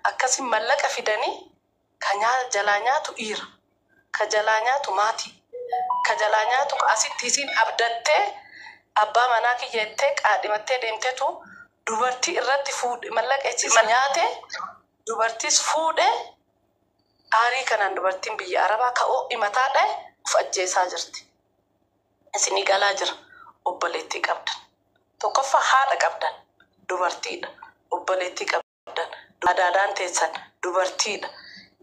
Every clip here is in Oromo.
Akkasi mallaqa fidanii ka jalaa nyaatu dhiira. Ka jalaa nyaatu maatii. Ka jalaa nyaatu asitti isiin abdattee abbaa manaa kiyya jettee qaadhimattee deemtetu dubartii irratti fuudhe, mallaqa isiis nyaate, dubartiis fuudhe. Aarii kanaan dubartiin biyya Arabaa ka ho'i mataa dhahe of ajjeesaa jirti. Isinii galaa jira. Obboleettii qabdan. Tokkoffaa haadha qabdan, dubartiidha. Obboleettii qabdan. Adaadaan teessan dubartiidha.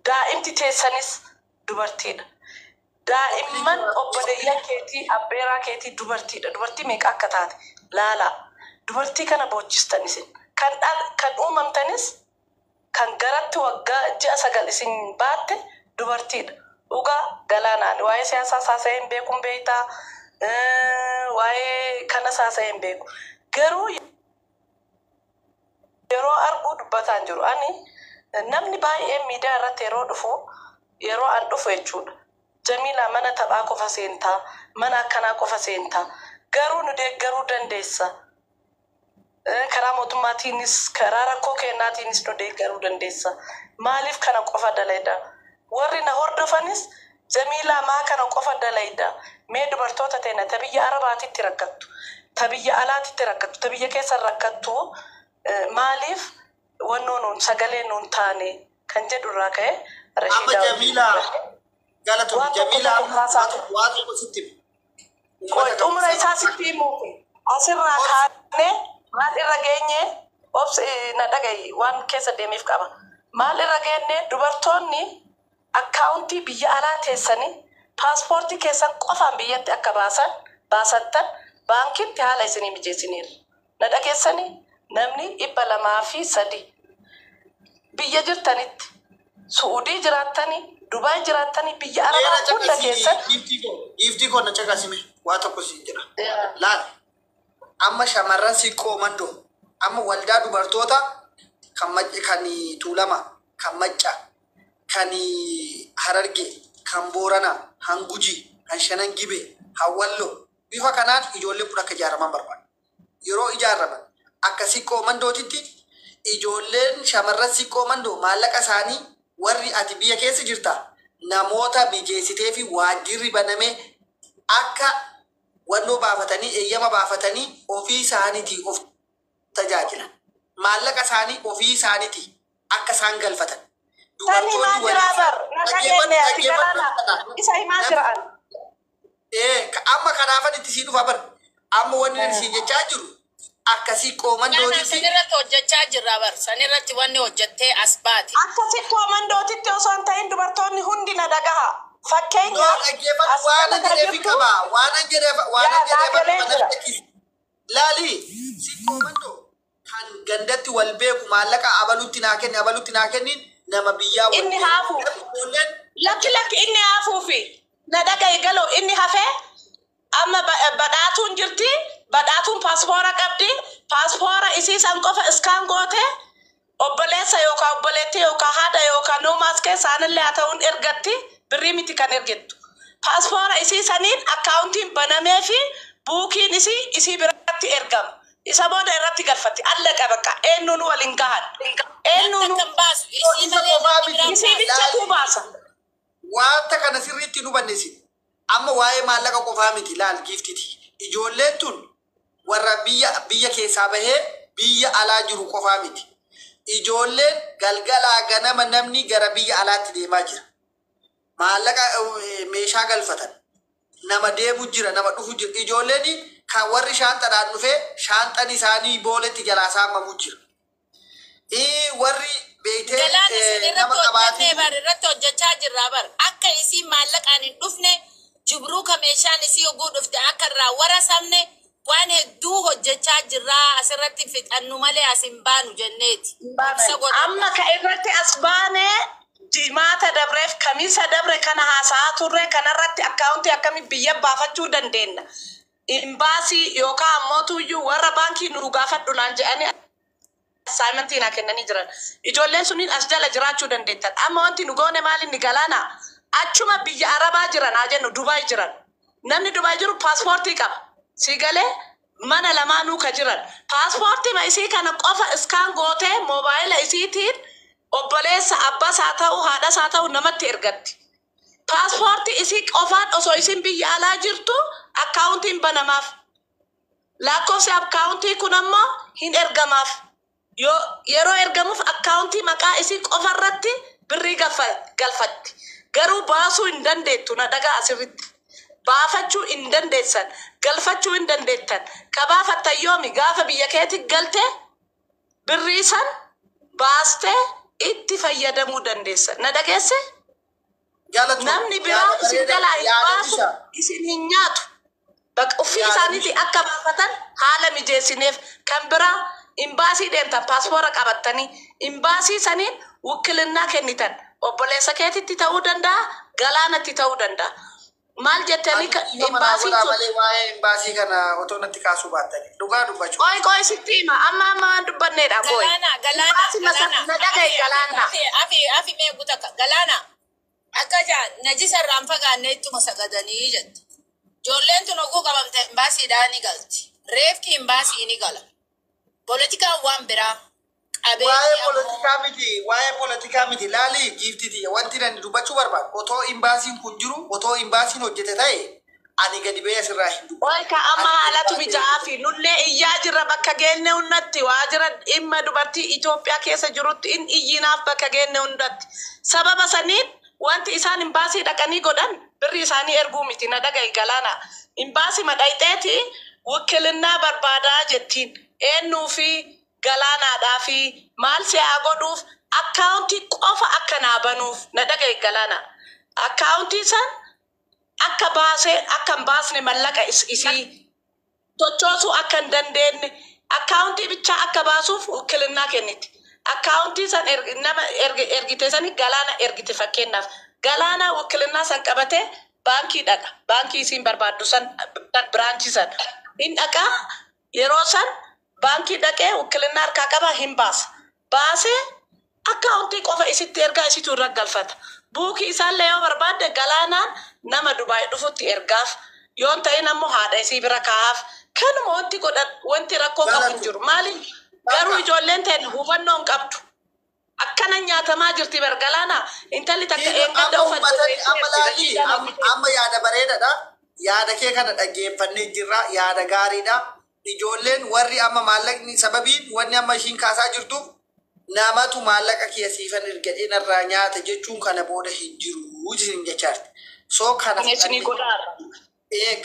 Daa'imti teessanis dubartiidha. Daa'imman obboleeyyan keetii, abbeeraa keetii dubartiidha. Dubartii meeqa akka taate laalaa. Dubartii kana boochistan isin. Kan kan uumamtanis, kan garatti waggaa ji'a 9 isin baatte dubartiidha. Dhugaa galaanaan waa'ee siyaasaa saasa'ee hin beekuun beektaa, waa'ee kana saasa'ee hin beeku. Garuu yeroo arguu dubbataan jiru. Ani namni baay'een miidiyaa irratti yeroo dhufu, yeroo an dhufu jechuudha. "Jamiilaa, mana taphaa qofa seentaa, mana akkanaa qofa seentaa, garuu nu deeggaruu dandeessa. Karaa mootummaatiinis, karaa rakkoo kennaatiinis nu deeggaruu dandeessa. Maaliif kana qofa dalayda?" Warri na hordofanis, "Jamiilaa, maa kana qofa dalayda? Mee dubartoota teena ta biyya Arabaatitti rakkattu, ta biyya alaatitti rakkattu, ta biyya keessa rakkattu maaliif wannoo nuun sagalee nuun taane?" kan jedhu irraa ka'e Amma Rashiidaa wajjin Jamiilaa dubbadhe. Galatoomi. Waan tokko Jamiilaa tokko amma kaasaa waa ture. waa tokko sitti hima. Qoy, Uummata xumura qabsiisaa isaa sitti himuufi. Asirraa kaanee maal irra geenye? Obsi, na dhagayi, waan keessa deemeef qaba. Maal irra geenye? Dubartoonni akkaawuntii biyya alaa teessanii paaspoortii keessan qofaan biyyatti akka baasan baasattan baankitti haala isinii mijeessiniirra. Na dhageessanii? Namni 203 biyya jirtanitti, Su'udii jiraattanii, Dubaay jiraattanii, biyya Mee na Arabaa hunda caqasii, keessan. giiftii koo, giiftii koo, na caqasime, waa tokko siin jedha. Laal, amma shamarran Siqqoo Mandoo, amma waldaa dubartoota kan kan Tuulama, kan Macca, kan Harargee, kan Booranaa, han Gujii, kan Shanan Gibee, han Walloo, bifa kanaan ijoolleen kun akka ijaaraman barbaada. Yeroo ijaaraman akka Siqqoo Mandootitti ijoolleen shamarran Siqqoo Mandoo maallaqa isaanii, warri ati biyya keessa jirta, namoota mijeessitee fi waajjirri banamee akka wannoo baafatanii, eeyyama baafatanii ofii isaaniitii of tajaajilan. Maallaqa isaanii ofii isaaniitii akka isaan galfatan. Tan himaa Dubartoonni jiraa waliin bar na dhaggeeffadhu dhageenye ati dhaggeeffadhu galaana isa himaa jira an. Ee, amma kanaafan itti sii dhufa bar. Amma wanni inni siin jechaa jiru akka Siqqoo Gana Mandootitti sanirratti hojjechaa jirra bar. Sanirratti wanni hojjettee as baate. Akka Sikkoo Mandootitti osoo hin ta'in, dubartoonni hundi na dhagaha. No, Fakkeenyaaf dhaggeeffadhu, as waan jala an ka jedheefi jirtu qaba. Waan an jedheef, waan yaa an jedheef naa galee dhuma jira. natti dhageessi. Laali, Siqqoo Mandoo kan gandatti wal beeku, maallaqa abalutti naa kenni, abalutti naa kenniin, nama biyyaa wal Inni beeku. haafuuf. Garuu ijoolleen Lakki, lakki, inni haafuufi. Na dhagahi galoo, inni hafee amma Badhaatuun jirti. Badhaatuun paaspoora qabdi. Paaspoora isii san qofa scan goote obboleessa yookaan obboleettii yookaan haadha yookaan nuumaas keessa aanillee haa ta'uun ergatti, birrii miti kan ergettu. Paaspoora isii saniin akkaawuntiin banamee fi buukiin isii isii biratti ergama. Isa booda irratti galfatti. Allaqa bakka eenyuun waliin gahan. Namni Eenyuun akka hin baasu isii isa malee qofaa namni miti. biraan isii baasu. bichatu Laali, baasa. wanta kana sirriitti hin hubanne isin. Amma waa'ee maallaqa qofaa miti, laal giiftiti. Ijoolleen tun warra biyya keessaa bahee biyya alaa jiru qofaa miti. Ijoolleen galgalaa ganama namni gara biyya alaatti deemaa jira. Maallaqa meeshaa galfatan. Nama deemu jira, nama dhufu jira. Ijoolleen kan warri shaanxadhaan dhufee shaanxan isaanii booletti jalaa saamamu jira. Warri beektee Galaana nama san irratti hojjennee qabaatitu bar, irratti hojjechaa jirra bar. Akka isii maallaqaan hin dhufne, jibruuka meeshaan isii oguu dhufte akka irraa warasamne waan hedduu hojjechaa jirra, asirratti fixannu malee as hin baanu jenneeti. Obsa godhadha. Amma ka irratti as baane, jimaata dabreef kamiisa dabre kana haasa'aa turre kanarratti akkaawuntii akkamii biyya baafachuu dandeenya. Imbaasii yookaan ammoo tuyyuu warra baankii nu gaafadhu naan jedhanii assignmentii naa kennanii jiran. Ijoolleen suniin as jala jiraachuu dandeettan. Amma wanti nu goone maal inni galaana? Achuma biyya Arabaa jiran haa jennu, Dubaay jiran. Namni Dubaay jiru paaspoortii qaba. Si galee mana lamaanuu ka jiran. Paaspoortii ma isii kana qofa scan gootee moobaayila isiitiin Obboleessa abbaas haa ta'u, haadhas haa ta'u, namatti ergatti. Paaspoortii isii qofaan osoo isin biyya alaa jirtu akkaawuntiin banamaaf. Lakkoofsi akkaawuntii kun ammoo hin ergamaaf. Yoo yeroo ergamuuf akkaawuntii maqaa isii qofa irratti birrii galfatti. Garuu baasuu hin dandeettu, na dhagaa asirritti. Baafachuu hin dandeessan, galfachuu hin dandeettan. Ka baafattan yoomi? Gaafa biyya keetti galte birrii san baastee itti fayyadamuu dandeessa. Na dhageesse? Jaalatu. Namni biraa Yaada isin bareeda. jalaa hin Yaada baasu, tisha. isin hin nyaatu. Bakka ofii Yaada isaaniitii tisha. akka baafatan haala mijeessineef. Kan biraa, imbaasii deemtan, paaspoora qabattanii imbaasii saniin wukkilinnaa kennitan. Obboleessa keetitti ta'uu danda'a, galaanatti ta'uu danda'a. Maal jettanii Ani dhiifama naa imbaasiin godhaa sun malee waa'ee imbaasii kana otoo natti kaasuu baattanii. Dhugaa dubbachuu. Qoy, qoy, sitti hima. Amma amma waan dubbanneedha, qoy. Galaana, galaana, Imbaasii masa galaana. na dhaga'i, galaana. Afi, afi, afi, mee gutaka. Galaana. Akka jaa najisa irraan fagaanne ittuma sagadanii jetti. Ijoolleen tun oguu qabamte imbaasiidhaan ni galti. Reefki imbaasii ni gala. Poolitikaan waan biraa. Waa'ee Qabeenyi ammoo polotikaa miti, waa'ee polotikaa miti. Laali, giiftiti, wanti ani dubbachuu barbaadu, otoo imbaasiin kun jiru, otoo imbaasiin hojjete ta'e, ani gadi ba'ee asirraa hin dubbadhu. Qoy, ka amma Ani haalatu imbaasii mijaa'aa fi nullee iyyaa jirra bakka geenne hundatti. Waajjira dhimma dubartii Itoophiyaa keessa jirutti in iyyinaaf bakka geenne hundatti. Sababa saniin wanti isaan imbaasii dhaqanii godhan birri isaanii erguu miti, na dhaga'i, galaana. Imbaasii madhayxeeti wukkilinnaa barbaadaa jettiin. Eenyuu fi galaanaadhaa fi maal si haa godhuuf? Akkaawuntii qofa akka naa banuuf, na dhaga'i, galaana. Akkaawuntii san akka baasee akka hin baasne, mallaqa isii tochoosuu akka hin dandeenye, akkaawuntii bichaa akka baasuuf wukkilinnaa kenniti. Akkaawuntii san nama ergite sani galaana ergite fakkeenyaaf. Galaana wukkilinnaa san qabatee baankii dhaqa. Baankii isiin barbaaddu san, branchii san. Hin dhaqaa, yeroo san baankii dhaqee wukkilinnaa harkaa qaba, hin baasa. Baasee akkaawuntii qofa isitti ergaa, isitu irra galfata. Buukii isaallee yoo barbaadde galaanaan nama Dubaay dhufutti ergaaf. Yoon ta'in ammoo haadha isii bira kaa'aaf. Kanuma wanti godhan, wanti rakkoo qabu hin Jaalatu. jiru. Maaliif garuu Bakka. ijoolleen ta'e hubannoo hin qabdu. Akkana nyaatamaa jirti bar, galaana. Intalli takka Diinu eengadda amma uffatti uummatani amma sirreessee laalii jirti. amma yaada bareedaadha. Yaada kee kana dhaggeeffannee jirra. Yaada gaariidha. Ijoolleen warri amma maallaqni, sababiin wanni amma ishiin kaasaa jirtuuf, namatu maallaqa kiyya siifan ergadhee narraa nyaata jechuun kana booda hin jiru isin jechaa jirti. So kana Kana isinii fudhannee godhaara.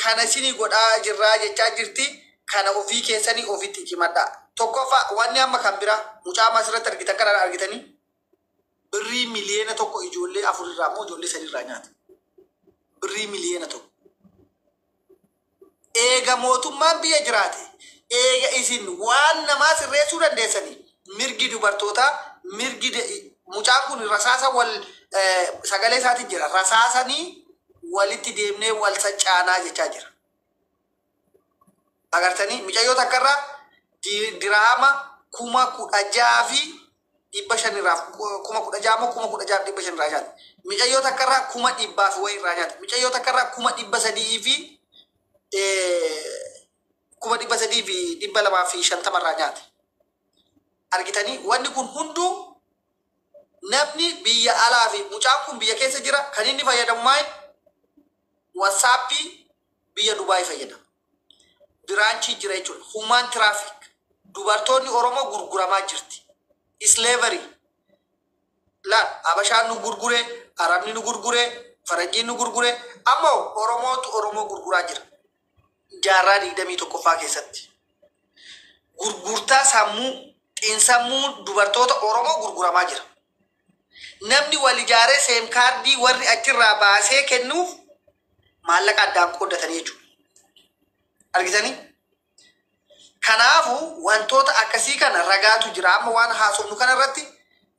Kana isinii godhaa jirraa jechaa jirti. Kana ofii keessanii ofitti cimadhaa. Tokkoffaa, wanni amma kan biraa, mucaa amma asirratti argitan kana argitanii, birrii 1 miliyoona ijoollee afur irraa immoo ijoollee sadi irraa nyaata. Birrii 1 miliyoona. Eega mootummaan biyya jiraate, eega isin waan namaa sirreessuu dandeessanii, mirgi dubartootaa, mirgi mucaan kun rasaasa wal sagalee isaatiin jira, rasaasanii walitti deemnee wal saccaanaa jechaa jira. Agartanii, mucayyoo takkarraa diraama 16,500 irraa, 16,000 moo 16,500 irraa nyaate. Mucayyoo takkarraa kuma dhibbaa fi wayii irraa nyaate. Mucayyoo takkarraa 300,250 irraa nyaate. Argitanii, wanni kun hunduu namni biyya alaa fi mucaan kun biyya keessa jira, kan inni fayyadamu maal? WhatsAppii biyya Dubaay fayyadama. Branchii jira jechuudha. Human traffic. Dubartoonni Oromoo gurguramaa jirti. Slavery. Laal, Habashaan nu gurgure, Arabni nu gurgure, Faranjiin nu gurgure, ammoo Oromootu Oromoo gurguraa jira. Jaarraa 21ffaa keessatti. Gurgurtaa sammuu, xiinsammuu dubartoota Oromoo gurguramaa jira. Namni wal ijaaree SIM cardii warri achirraa baasee kennuuf maallaqa addaan qooddatanii jechuudha. Argitanii? Kanaafuu wantoota akkasii kana ragaatu jira. Amma waan haasofnu kana irratti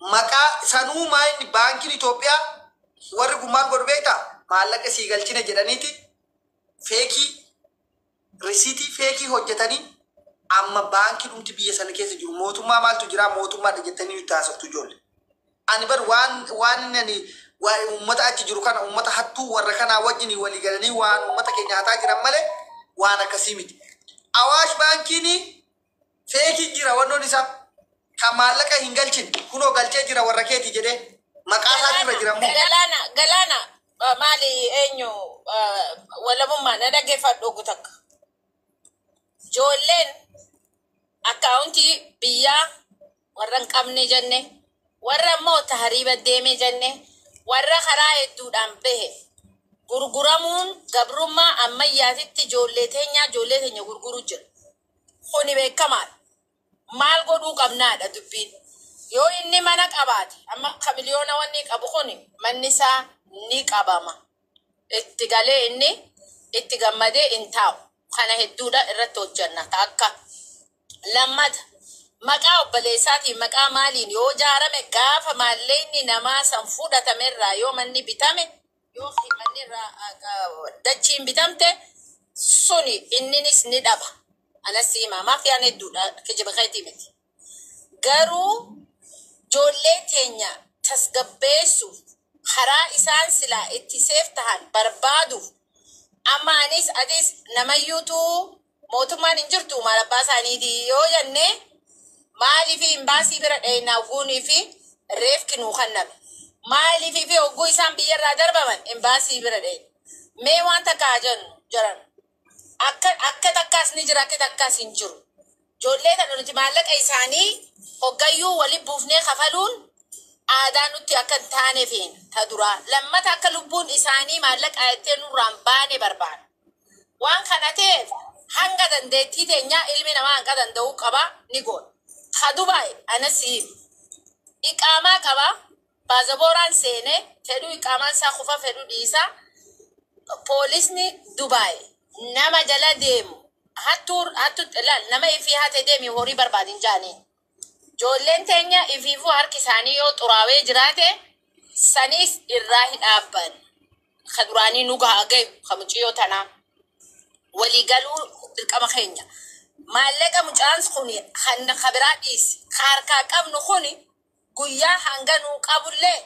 maqaa sanuu maayini, baankiin Itoophiyaa warri kun maal godhu beektaa? Maallaqa sii galchina jedhaniiti fake risiitii fake hojjetanii, amma baankii dhumti biyya sana keessa jiru mootummaa maaltu jira, mootummaadha jettanii nutti haasoftu ijoollee. Ani bar waan ani uummata achi jiru kana, uummata hattuu warra kanaa wajjin walii galanii waan uummata keenya hataa jiran malee waan akkasii miti. Awaash baankiin fake jira wannoon isaa. Kan maallaqa hin galchine kunoo galchee jira warra keeti jedhee maqaa isaatu irra jira immoo. Galaana, galaana, maali eenyu walabummaa na dhaggeeffadhu ogu takka. Ijoolleen akkaawuntii biyyaa warra hin qabne jenne, warra immoo tahariiba deeme jenne, warra karaa hedduudhaan bahe gurguramuun gabrummaa ammayyaatitti ijoollee teenyaa ijoollee teenya gurguru jira. Kuni beekamaadha. Maal godhuu qabnaadha dubbiin. Yoo inni mana qabaate amma ka miliyoona wanni qabu kuni manni isaa ni qabama. Itti galee inni itti gammadee hin taa'u. Kana hedduudha irratti hojjanna takka. Lammata maqaa obboleessaatiin maqaa maaliin yoo jaarame gaafa maallaqni namaa san fudhatame irraa yoo manni bitame yoo manni irraa dachiin bitamte suni inninis ni dhaba. Anas himaa maafiyaan hedduudha kijiba keetii miti. Garuu ijoollee teenya tasgabbeessuuf karaa isaan silaa itti seef tahan barbaaduuf amma anis atis namayyuutu mootummaan hin jirtu maal abbaa isaaniiti yoo jenne maaliif imbaasii bira dheenaa guunii fi reefki nuu kenname maaliif fi hogguu isaan biyyarraa darbaman imbaasii bira dheena mee waan takka haa jennu jiran akka akka takkaas ni jira akka takkaas hin jiru. Ijoollee tana nuti maallaqa isaanii hoggayyuu walitti buufnee kafaluun aadaa nutti akka hin taane feena ta duraa. Lammata akka lubbuun isaanii maallaqa jettee nurraan baane barbaada. Waan kana ta'eef hanga dandeettii teenyaa ilmi namaa hanga danda'uu qaba ni goona. Ta Dubaay anas himi. Iqaamaa qaba baazabooraan seenee fedhuu iqaamaan isaa kufa fedhuu dhiisaa. Poolisni Dubaay nama jala deemu hattuu hattu laal nama ifii hate deemi horii barbaadin jaaniin. Ijoolleen teenya ifiifuu harki isaanii yoo xuraawee jiraate saniis irraa hin dhaabban. Ka duraanii nu gahaa gahu ka mucayyoo tanaa. Walii galuu dirqama keenya. Maallaqa mucaan kun kan ka biraa dhiisi. Ka harkaa qabnu kuni guyyaa hanga nuu qabullee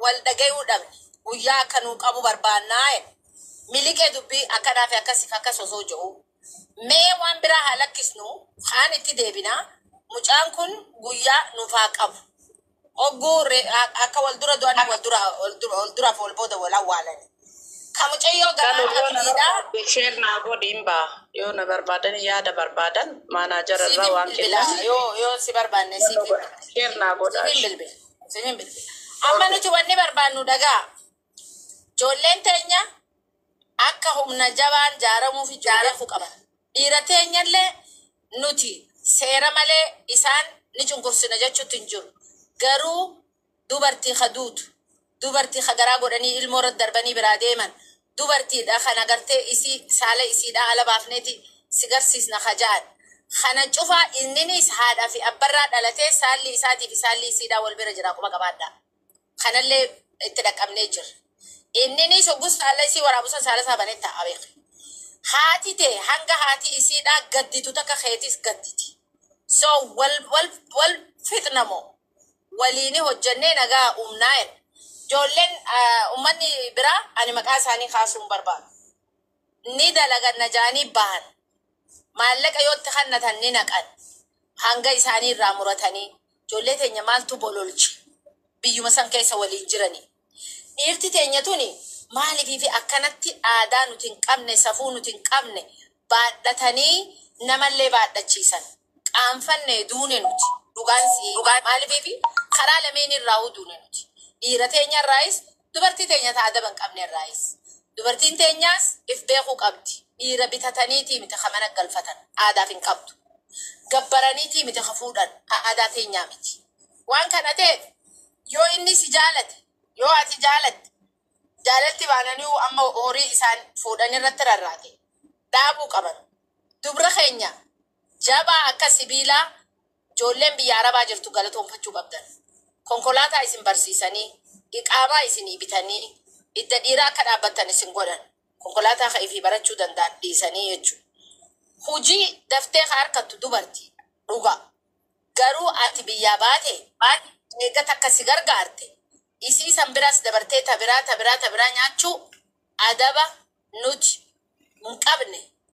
wal dhagayuu dhabne. Guyyaa akka nuu qabu barbaannaa jedhe. Miliqee dubbii akkanaa fi akkasiif akkas osoo jiru. Mee waan biraa haa lakkisnu kaan itti deebinaa. Mucaan kun guyyaa nuuf haa qabu. Hogguu akka wal dura du'an wal dura wal dura wal duraaf wal booda wal awwaalani. Ka mucayyoo Galu garaa yoo na qabdiidha. barbaade share naa godhi hin ba'a. Yoo na barbaadan yaada barbaadan maanaajara irraa Siifin waan bilbila kennan yoo yoo si barbaanne siifin bilbila. share naa godhaa. Siifin bilbila. Siifin bilbila. Amma nuti wanni barbaannu dhagaa. Ijoolleen teenya akka humna jabaan jaaramuuf jaaramuu qaban. Dhiira teenyallee nuti seera malee isaan ni cunqursina jechuutti hin jiru. Garuu dubartii kaduutu, dubartii kagaraa godhanii ilmoo irratti darbanii biraa deeman, dubartiidha kan agartee isii saala isiidha ala baafneeti si garsiisna kaja'an. Kana cufaa inninis haadhaa fi abbarraa dhalatee saalli isaatii fi saalli isiidhaa wal bira jira quba qabaadhaa. Kanallee itti dhaqqabnee jira. Inninis hoggus saala isii waraabusan saala isaa banee taa'a beeka. Haati ta'e hanga haati isiidhaa gadditu takka keetis gadditi. So wal wal wal fixnamoo waliini hojjannee nagaa uumnaa jedha. Ijoolleen uummanni biraa ani maqaa isaanii kaasuu hin barbaadu. Ni dalagan jaanii bahan. Maallaqa yoo itti kennatan ni naqan. Hanga isaanii irraa muratanii ijoollee teenya maaltu bololche biyyuma san keessa waliin jiranii. Dhiirti teenya tuni maaliifii fi akkanatti aadaa nuti hin qabne safuu nuti hin qabne baadhatanii namallee baadhachiisan. Qaanfanne duune nuti dhugaan sii maaliifii fi karaa lameen irraa duune nuti. Dhiira teenya irraayis dubartii teenya ta'a adaba hin qabne irraayis. Dubartiin teenyaas if beekuu qabdi. Dhiira bitataniitii miti ka mana galfatan aadaaf hin qabdu. Gabbaraniitii miti ka fuudhan aadaa teenyaa miti. Waan kana ta'eef yoo inni si jaalate yoo ati jaalatte jaalatti baananii amma horii isaan fuudhan irratti rarraate dhaabuu qaban. Dubra keenya jabaa akka sibiilaa ijoolleen biyya arabaa jirtu galatoonfachuu qabdan. Konkolaataa isin barsiisanii, iqaamaa isinii bitanii, idda dhiiraa akka dhaabbattan isin godhan. Konkolaataa ka ifii barachuu danda'an dhiisanii jechuudha. Hujii daftee ka harkattu dubartii dhuga. Garuu ati biyyaa baate eega takka si gargaarte isii san biraas dabartee ta biraa ta biraa ta biraa nyaachuu adaba nuti hin qabne.